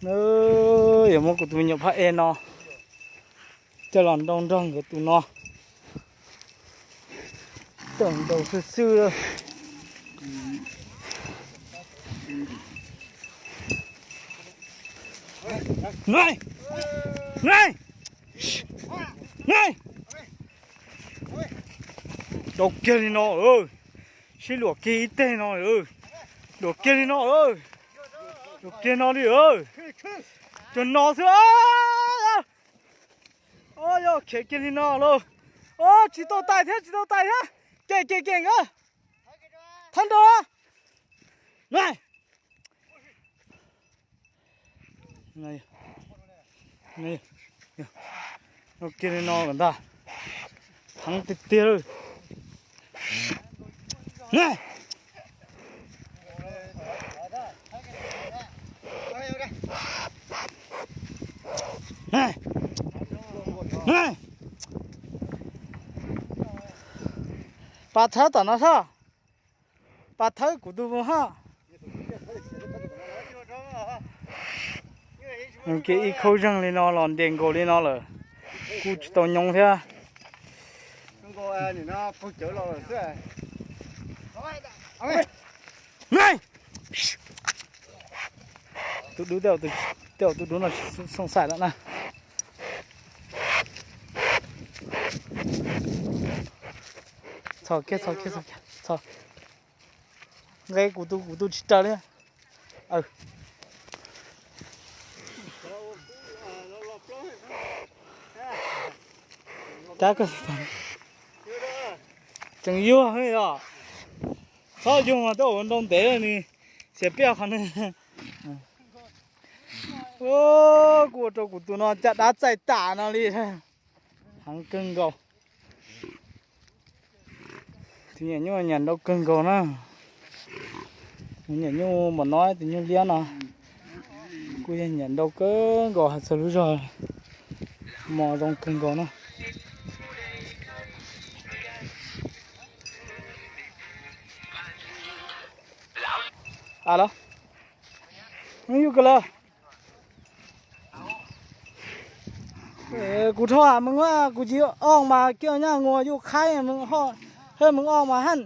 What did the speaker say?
Yuav muab kuv tus me nyuam phab ej no coj los nrau nrog nkawd tus no. Tawm nrau xwb xwb. Nai, nai, nai. Nrau kiag li no. Sib luam kiag ib teg no. Luam kiag li no. Luam kiag no li. Cov no xwb. Yog khiav kiag li no lauj. Tsis tau tais thiab, tsis tau tais thiab. Kem kem kem nkawd. Thab nrau. Nai. Nrau kiag li no kom ntag. Heev tiag tiag lawm. Pas thawb tom no soj. Pas thawb kuv tus haj. Ces ib khaub zeeg li no los nres nkaus li no lawm, kuj tsis tau nyoo thiab. Tus dub, tej zaum tus dub no tsis xoom xaim lawm na. Txhos kiag, txhos kiag, txhos kiag, txhos. Nqe kuv tus, kuv tus tsis raws li. Cab koj tseem yuag os. Txhob yug mas twb ua nrau ntev nws xiam piaj qhov no. Kuj ua rau kuv tus no caj dab txaij tas no li. Heev kawg nkaus. Tus nyuam nyuj nyuam nrau kawg nkaus na. Tus nyuam nyuj npaum no, tus nyuj liab no kuj yog nyuam nrau kawg nkaus hais txog lub zog mos zoo kawg nkaus na. A los, yug kawg lawm. Kuv rho mws, kuv tsis o mas kiag nyaj nua yuj qhaib, hwj mws o mas haj.